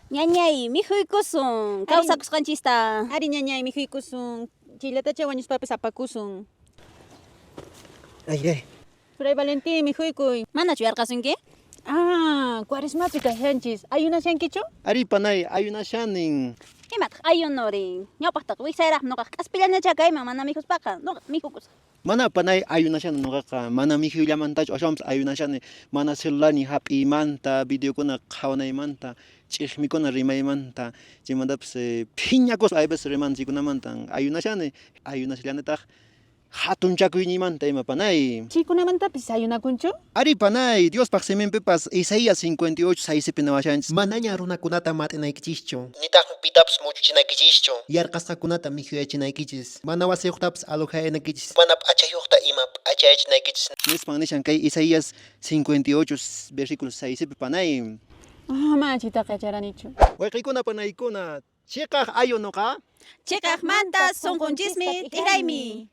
Ñañay, mikhuykusun kawsakusqanchista. Ari ñañay, mikhuykusun. Chayllatacha wañuspapis apakusun. Ay, ay. Fray Valentín, mikhuykuy. Manachu yarqasunki? Ah, cuaresmapi kashanchis. Ayunashankichu? Ari panay, ayunashanin. Imataq ayunorin? Ñawpaqtaqa wiksayraqmi nuqaqa k'aspillañachá kayman mana mikhuspaqa. Nuqa mikhukusaq. Mana panay ayunashani nuqaqa, mana mikhuyllamantachu, aswanpas ayunashani mana celularniy hap'iymanta, videokuna qhawanaymanta, ch'iqmikuna rimaymanta, chaymantapas phiñakuspa a veces rimanchikkunamantan ayunashani, ayunashallanitaq hatunchakuyniymanta ima panay. Chaykunamantapis ayunakunchu? Ari panay, Diospaq siminpipas Isaías 58 6pi niwashanchis. Manaña runakunata mat'inaykichischu. Nitaqmi pitapas muchuchinaykichischu. Yarqasqakunata mikhuyachinaykichis. Mana wasiyuqtapas alojayanaykichis. Mana p'achayuqta ima p'achayachinaykichis. Nispan nishan kay Isaías 58 versículo 6pi panay. Ah, mana chaytaqa yacharanichu. Wayqiykuna panaykuna, chiqaq ayunoqa. Chiqaqmanta sunqunchismi t'ikraymi.